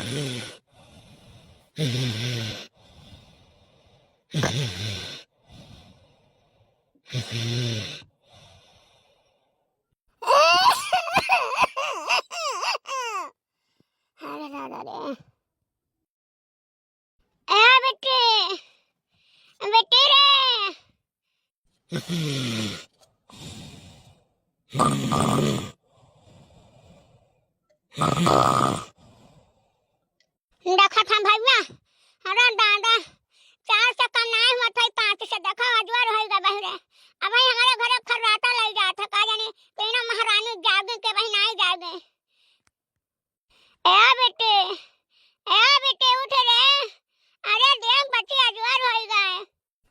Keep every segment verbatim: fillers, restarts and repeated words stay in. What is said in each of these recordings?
अरे दादा रे। ए बेटी, बेटी रे। देखत हम भैया, अरे दादा, चार से कम नाहीं हुआ था, पाँच से देखो, अजवर होइ गए बहिरे। अब भाई हमारे घरे खर्राटा लग जात है, का जाने कहिना महारानी जागे के भाई नाहीं जागे। ए बेटी, ए बेटी, उठ रे। अरे देख बच्ची, अजवर होइ गए।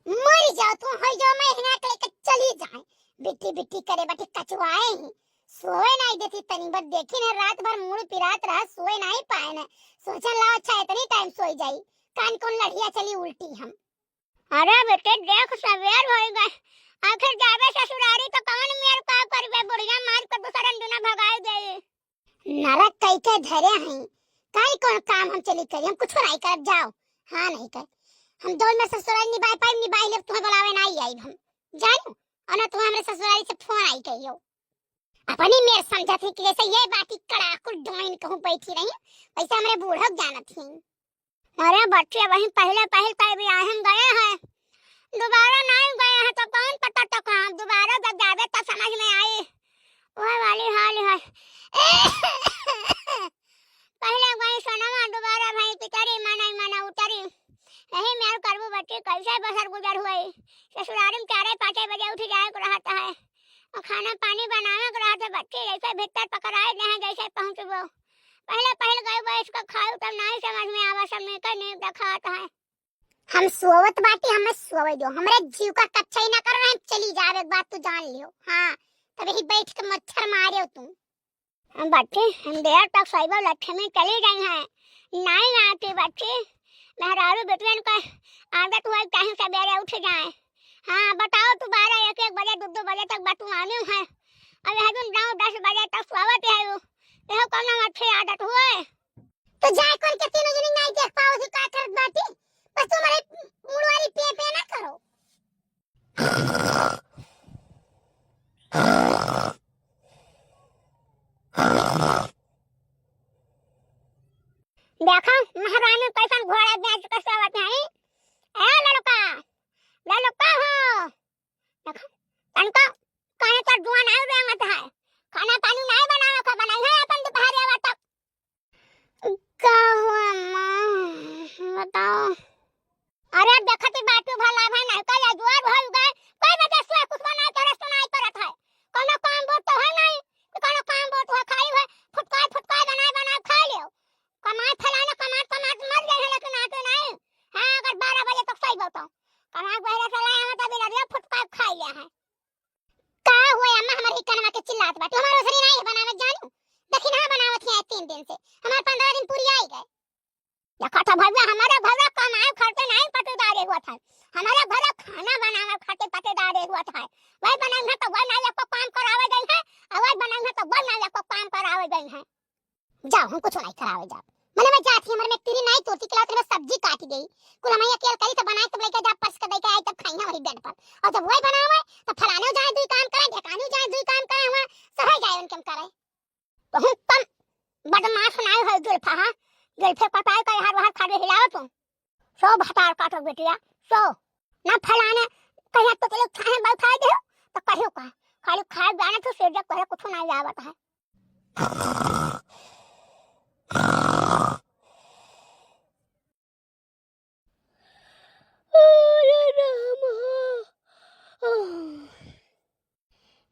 मर जाओ तू, होइ जाओ, मैं हिना के लेके चली जाए। बिट्टी बिट्टी करे बटी कचवाए ही। सोए नाहीं देती तनी भर, देखी न रात भर मूड़ पिरात रहा, सोए नाहीं पाए न। सोचन लाओ अच्छा इतनी टाइम सोई जाई, कान कौन लड़िया चली उल्टी हम। अरे बेटे देख सवेर होइ गए, आखिर जाबे ससुरारी तो कौन मेर का करबे, बुढ़िया मार के दूसरन दुना भगाई देई। नरक कई के धरे हैं, काई कौन काम हम चली करी, हम कुछ नाहीं करब, जाओ। हाँ नाहीं कर, हम दो में ससुराल निभाए पाइब, निभाए लेब, तुम्हें बुलावे नाहीं आइब हम, जानू, और ना तुम्हें हमरे ससुराल से फोन आई कहियो। अपनी मेर समझत है कि जैसे ये बाटी कड़ाकुल डोइन कहूँ बैठी रही, वैसे हमरे बूढ़ो जानत ही। अरे बच्चे, वही पहिले पहिल कई बियाहन गए हैं, दुबारा नाहीं गए हैं, तो कौन पता तो कहाँ, दुबारा जब जाबे तब समझ में आई। वह वाली हाल है। पहिले गई सोनवा, दुबारा भाई पितरी, मनई मन उतरी। यही मेर करबू बच्चे, कैसे बसर गुजर हुई। ससुरारी में चारे पाँचे बजे उठ जाए को रहत है, और खाना पानी बनावे को रहत है बच्चे, जैसे भीतर पकड़ाए दे हैं, जैसे पहुँचबो। पहिले पहिल गई बैठ के खाई, तब नाहीं समझ में आवा, सब नीके नीक देखात है। हम सोवत बाटी, हमें सोवे दो, हमरे जीव का कच्चा ही ना करो, हम चली जावे, एक बात तू जान लियो। हाँ, तब यही बैठ के मच्छर मारे हो तुम। हम बच्ची, हम देर तक सोइबो, लक्ष्मी चली गई हैं, नाहीं आती बच्ची। मेहरारू बेटियन का आदत हुआ, चाहे सवेरे उठ जाए। हाँ, बताओ तू, बारह, एक, एक बजे, दो, दो बजे तक बतुआनी है। अब यह दिन जाऊँ दस बजे तक सोवत है, यह कौन अच्छी आदत हुए? तो जाए कौन के तीनों जनी नाहीं देख पाओ थी का करत बाटी? बस तुम्हारे मुड़वारी पे पे ना करो। देखो महारानी कैसन घोड़ा बेच के सोवत है। ए लड़का, लड़का हो, देखो तनको कहीं तो जुआ नाहीं रेंगत है, खाना पानी नाहीं बनावे का, बनाई है अपन दोपहर आवा तक। का हुआ माँ, बताओ। अरे देखती बाटू भला भाई नाहीं, कल अजुआर होइ गए, कोई वजह से कुछ बनाए करे सुनाई करत है, कौनो काम बोत तो है नाहीं, कि कौनो काम बोत है, खाई है, फुटकाई फुटकाई बनाए बनाए खाई लियो। कमाए फलाने कमात कमात मर गए हैं, लेकिन आटे नाहीं। हाँ, अगर बारह बजे तक सोइबो तो कमाए बहरे चला आवे, तभी लड़िया फुटकाई खाई लिया है। का हुए अम्मा, हमर ही कनवा के चिल्लात बाटे, हमार ओसरी नाहीं है बनावत जानू, दखिनहा बनावत है तीन दिन से, हमार पन्द्रह दिन पूरी आई गए। देखा था भैया, हमारे घर में कमाए खर्चे नाहीं पटेदारे हुआ था, हमारे घर में खाना बनावे खर्चे पटेदारे हुआ था, वही बनाई है तो वही नाहीं आपको काम करावे गई है, और वही बनाई है तो वही नाहीं आपको काम करावे गई है। जाओ, हम कुछ नाहीं करावे जाब। मने मैं जात ही, हमर में तिरी नाहीं तोड़ती, किला तेरे में सब्जी काटी गई। कुल हम अकेल करी तो बनाए, तब लेके जा, परस के लेके आई, तब खाई है वही बेड पर। और जब वही बनावे, तो फलाने जाए दुई काम करे, ढेकाने जाए दुई काम करे, वहाँ सहै जाए उनके हम करे। बहुत कम बदमाश नाहीं है जुल्फा, हाँ? जुल्फे कटाई का यहाँ वहाँ खाली हिलाओ तुम। सो भतार काटो बेटिया, सो। ना फलाने कहिया तो चलो खाए बैठाए दे, तो कहियो का। खाली खाए जाने तो से जब कहे कुछ नाहीं आवत है। अरे रामा।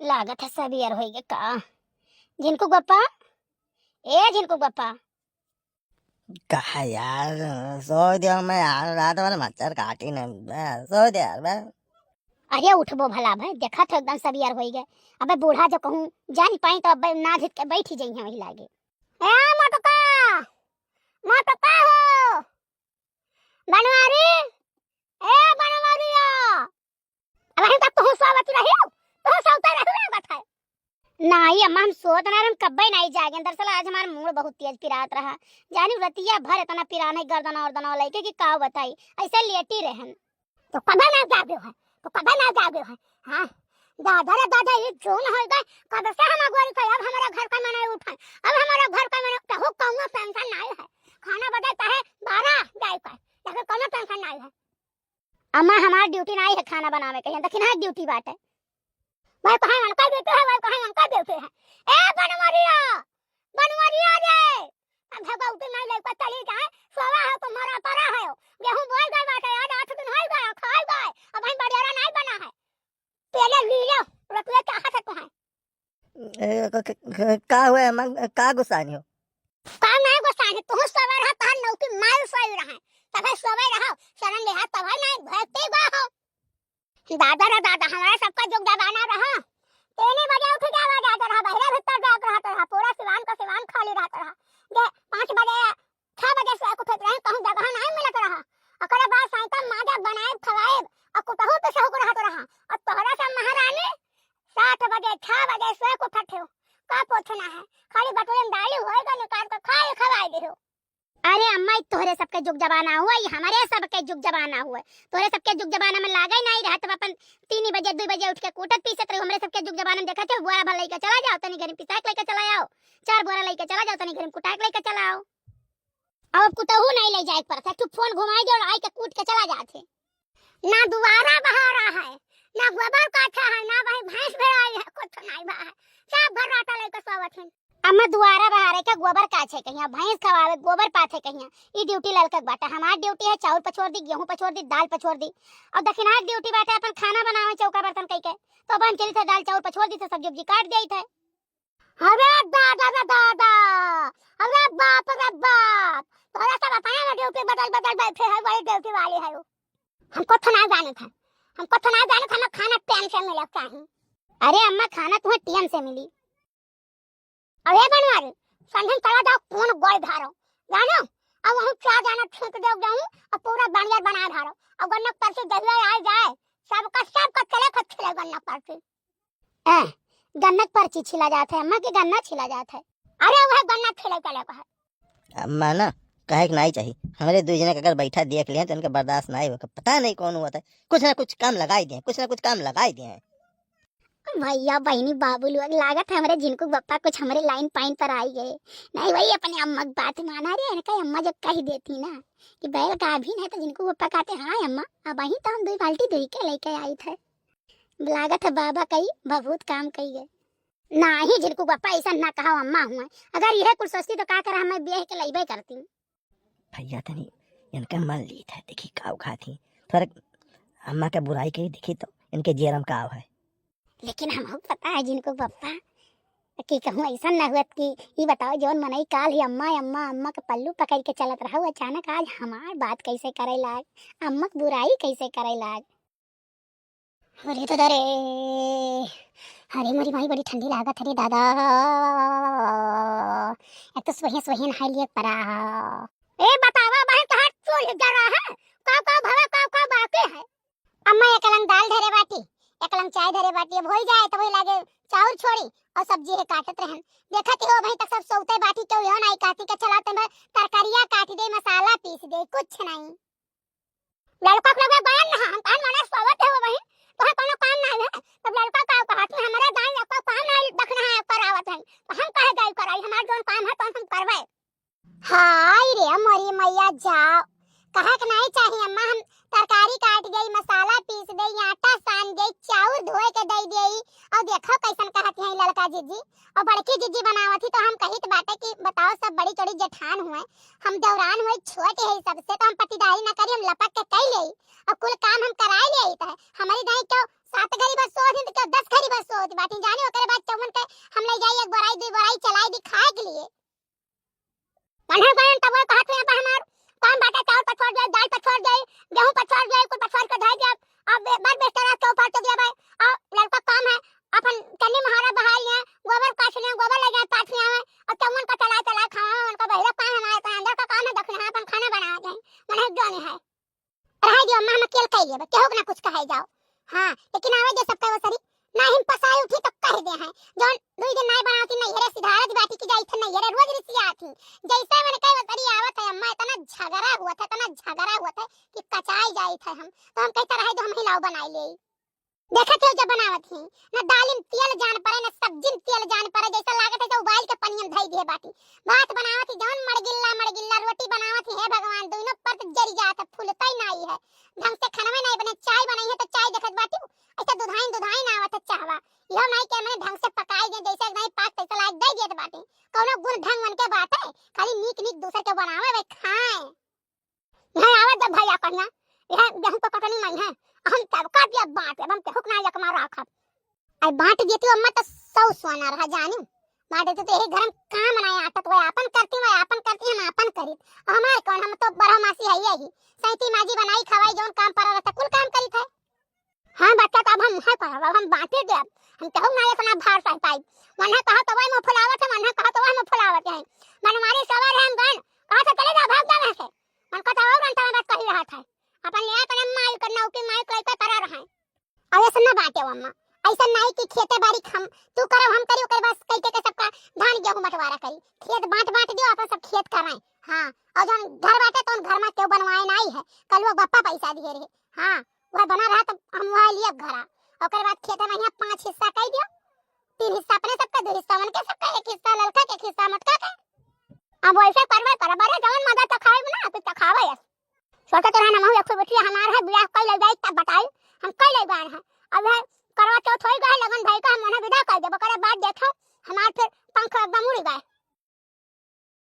लागत है सवेर होइगे का। झिनकू बप्पा, ए झिनकू बप्पा। कहा यार, सो दियो मैं यार, रात भर मच्छर काटी ने, बे, सो दे यार, बे। अरे उठबो भला भाई, देखत हो एकदम सवेर होइगे। अबे बूढ़ा जो कहूँ जान पाई तो अबे ना धिक के बैठी जइहें वही लागे। ए मोटका, मोटका हो, बनवारी, ए बनवारिया। अब हम तक तोहू सोवत रही, तोहू सोवत रही लागत है। नाहीं अम्मा, हम सोवत ना रहे, हम कब बे नाई जागेन, दरअसल आज हमार मूड बहुत तेज पिरात रहा। जानी रतिया भर इतना पिरान है गर्दन और दनवा लइके कि का बताई, ऐसे लेटी रहन। तो कबे ना जागे है, तो कबे ना जागे है? हाँ, दादा रे दादा, ये जौन हो गए, कब से हम अगोरी थे, अब हमारा घर का मने उठन, अब हमारा घर का मने, कहू कौनो टेंशन नहीं है। खाना बजे चाहे बारह जाए का, लेकिन कौनो टेंशन नहीं है। अम्मा, हमार ड्यूटी नाई है खाना बनावे के, यहाँ दखिनहा ड्यूटी बाटे। भाई कहाँ उनका ड्यूटी है, भाई कहाँ उनका ड्यूटी है। ए बनवरिया, बनवरिया रे, अब भगौती नहीं लइका चली जाए, सोवा है तुम्हारा परा है। गेहूं बोल गए बाटे, आज आठ दिन हो गए, खाई गए, अब हम बड़ियारा नहीं बना है। पहले लीलो, रतिया चाहत है तुम्हें। ए, क-, क-, क-, का हुआ है अम्मा? का गुस्सानी हो? का नहीं गुस्सानी? तू सवेर है, तहार नौकी माल सोई रहे। तबे सवेर रहो, शरण लिहा, तबे नहीं भक्ति गो हो। दादा रे दादा, हमारा सबका जुग जमाना रहा। तीन बजे उठ जावा जात रहा, बहरे भीतर जात रहत रहा, पूरा सिवान का सिवान खाली रहत रहा। जे पाँच बजे, छह बजे से उठत रहे, कहूँ जगह नहीं मिलत रहा। ओकरे बाद साइकिल माजा बनाए, खवाए, और कुटहू पे सहु रहत रहा। और तोहरा सब महारानी सात बजे, छह बजे सोए के उठत हो, का पूछना है? खाली बटुए में डाली होएगा, निकाल के खाए, खवाए दे हो। अरे अम्मा, ई तोहरे सबके जुग जमाना हुआ, ई हमरे सबके जुग जमाना हुआ। तोहरे सबके जुग जमाना में लागे नहीं रहत, तब अपन तीन बजे, दो बजे उठ के कूटत पीसत रहो। हमरे सबके जुग जमाना में देखत हो, बोरा भर लेके चला जाओ, तनी घरे पिसाक लेके चला आओ, चार बोरा लेके चला जाओ, तनी घरे कुटाक लेके चला आओ। अब कुतहू नहीं ले जाए के पड़त है, तू फोन घुमाई दे और आई के कूट के चला जात है। ना दुआरा बहारा है, ना गोबर काछा है, ना वही भैंस भेड़ाई है, कुछ नहीं बा है। सब भर्राटा लेके सोवत हैं। अम्मा, दुआरा बहारे के गोबर काछे कहिया, भैंस खवावे गोबर पाथे कहिया, ई ड्यूटी ललका के बाटे। हमार ड्यूटी है चाउर पछोर दी, गेहूं पछोर दी, दाल पछोर दी, और दखिनहा के ड्यूटी बाटे अपन खाना बनावे चौका बर्तन कई के। तो अब हम चली थे दाल चाउर पछोर दी थे, सब्जी उब्जी काट दी थे। अरे दादा रे दादा, अरे बाप रे बाप, तोरा सब अपने में ड्यूटी बदल बदल बैठे है, बड़ी ड्यूटी वाली है वो। हमको तो ना जाने था, हमको तो ना जाने था, हमें खाना टाइम से मिले चाहिए। अरे अम्मा, खाना तुम्हें टाइम से मिली। अरे बनवारी, संझन चला जाओ, कौन गोय धारो, जानो? अब वहाँ क्या जाना छींट दे जाऊँ, अब पूरा बढ़िया बना धारो, अब गन्ना परसी दहिया आ जाए, सबका, सबका चले खत खिले गन्ना परसी। ए, गन्ना के पर्ची छिला जात है, अम्मा के गन्ना छिला जात है। अरे वह गन्ना छिले चले को है। अम्मा ना, कहे के नाई चाही, हमरे दुई जने के अगर बैठा देख लिया तो इनका बर्दाश्त नाई होगा। पता नहीं कौन हुआ था, कुछ ना कुछ काम लगाई दिए, कुछ ना कुछ काम लगाई दिए। भैया बहिनी बाबू लोग, लागत है हमरे झिनकू के बप्पा कुछ हमरे लाइन पाइन पर आई गए। नहीं भाई, अपने अम्मा की बात माना रे, इनका अम्मा जब कह देती ना कि बैल गाभिन है तो झिनकू के बप्पा कहते, हाँ अम्मा, अब वहीं तो हम दो बाल्टी धोई के लेके आई थे। लागत है बाबा कई बहुत काम कई गए। नाही झिनकू के बप्पा, ऐसा ना कहा, अम्मा हुआ। अगर यह कुल सोचती तो का करा, मैं ब्याह के लइबे करती। भैया तनी इनका मन लीत है, देखी का उखाती। थोड़ा अम्मा के बुराई कही देखी तो इनके जेरम का है। लेकिन हमहू पता है झिनकू के बप्पा कि कहूँ ऐसा ना हुआ कि ये बताओ जौन मनई काल ही अम्मा अम्मा अम्मा के पल्लू पकड़ के चलत रहा, अचानक आज हमार बात कैसे करे लाग, अम्मा के बुराई कैसे करे लाग। अरे दादा रे, अरे मोरी माई, बड़ी ठंडी लागत है रे दादा। एक तो सुबह सुबह नहाई लिए परा। ए बतावा बहन, तोहार चूल्ह जरा है, का का भवा, का का बाकी है? अम्मा एक लंग दाल धरे बाटी, एक लंग चाय धरे बाटी, अब होई जाए तो वही लागे चाउर छोड़ी और सब्जी है काटत रहन। देखत हो अबहीं तक सब सोते बाटी, केहू यो नाई कहती के चला तमे तरकारिया काट दे, मसाला पीस दे, कुछ नहीं। लड़का के लगे गयन ना, हम कहन माने सोवत है वो वहीं, तोहे कोनो काम ना है। तब लड़का का कहत है, हमारे दाई लड़का काम ना दखना है पर आवत है, तो हम कहे जाई कराई, हमार जौन काम है तो हम करबे। हाय रे मोरी मैया जाओ, कहे के नहीं चाहिए अम्मा, हम तरकारी काट गई, मसाला पीस गई, आटा सान गई, चाउर धोए के दे गई, और देखो कैसन कहत है लड़का जीजी, और बड़की जीजी बनावत ही तो हम कहित बाटे कि बताओ सब बड़ी चोड़ी जेठान हुए, हम दौरान हुए छोट है सबसे, तो हम पटीदारी ना करी, हम लपक के कई लेई और कुल काम हम कराई लेई। तो हमारी दाई क्यों सात घड़ी बस सो दिन तो क्यों दस घड़ी बस सो दिन बाटी जानी, ओकरे बाद चौवन के हम ले जाई एक बोराई दो बोराई चलाई दी खाए के लिए। कान्हा गयन तब वो कहत हुए पर हमार काम बाटे, चाउर पछोर जाए, दाल पछोर जाए, गेहूं पछोर जाए, कुल पछोर के धर दिया। अब बड़ बेस्तर के ऊपर तो दिया भाई, और लड़का काम है, अपन चन्नी महारा बहार लिया, गोबर काछ लिया, गोबर ले जाए पाथ लिया है, और चौवन का चला चला खावा, उनका बहिरा काम हमारे तो अंदर का काम है, दखना अपन खाना बनावा जाए, मने जोनी है। रह दियो अम्मा, हम अकेल कह लेबे, केहू के ना कुछ कहे जाओ। हाँ, लेकिन आवे जे सबका वो सरी, ना हिम पसाई उठी तो कह दे हैं, जौन दुई दिन नाई बनावत ही, नैहरे सिधारत बाटी कि जाइत है नैहरे, रोज रिसियात ही। जैसे मन कहे वैसे आवत है अम्मा, इतना झगड़ा हुआ था, इतना झगड़ा हुआ था कि कचाई जाइत है हम। तो हम कहते रहे तो हम ही लाओ बनाई ले। देखत हो जब बनावत ही, ना दालिम तेल जान पड़े, ना सब्जिम तेल जान पड़े, जैसे लागत है जैसे उबाल के पनियम धई दिए बाटी। भात बनावत ही जौन मड़गिल्ला मड़गिल्ला, रोटी बनावत ही, हे भगवान, दोनों परत जरी जात है, फूलता ही नाई है। ढंग से खाना में नाई बने, चाय बनाई है तो चाय देखत बाटी, ऐसे दुधाइन दुधाइन आवत है चाहवा। यह नाई के मने ढंग से पकाई दे, जैसे नाई पाक तैसे लायक दे देत बाटी। कौनो गुण ढंग मन के बात है, खाली नीक नीक दूसर के बनावे वे खाए। यहाँ आवत जब भैया कहिया, यह गेहूं को कटनी मई है, हम तब का दिया बांट, अब हम केहू के ना एक मार राखब। आई बांट देती अम्मा तो सौ सोना रहा जानी, बांट देती तो यही घर में काम नहीं आता, तो वह आपन करती, वह आपन करती, हम आपन करी। और हमारे कौन, हम तो बरह मासी है यही, सैती माजी बनाई खवाई, जौन काम पड़ा रहता कुल काम करी थे। हाँ बच्चा, तो अब हम है करब, अब हम बांटे देब, हम केहू ना इतना भार सह पाई। वन्हे कहा तो वही मुंह फुलावत है, वन्हे कहा तो वही मुंह फुलावत है। मनमारी सवार है हम गन, कहा तो चले जाओ, भाग जाओ यहाँ से। मन को तो और अंतर बस कही रहा था, अपन ले अपने माई कर नौकी माई कोई पे करा रहा है। अब ऐसा ना बांटे अम्मा, ऐसा नहीं कि खेते बारी हम, तू करो हम करी, ओकर बस कह के, के सबका धान गेहूं बंटवारा करी, खेत बांट बांट दियो, अपन सब खेत करें। हाँ, और जौन घर बाटे तो घर में केहू बनवाए नहीं है, कल वो बप्पा पैसा दिए रहे। हाँ, वह बना रहा तो हम वह लिए घरा, ओकर बाद खेते में यहाँ पांच हिस्सा कह दियो, तीन हिस्सा अपने सबके, दो हिस्सा उनके सबके, एक हिस्सा ललका के, एक हिस्सा मोटका के। अब वैसे करवे करब, अरे जौन मजा चखावे ना, तू चखावे यस। सोचत रहे ना, महू एक ठो बेटी हमार है, बियाह कई ले जाई, तब बताई, हम कई ले गए हैं। अब है करवा चौथ होई गए, लगन भाई का हम उन्हें विदा कर देबो, करे बाद देखो, हमार फिर पंख एकदम उड़ गए।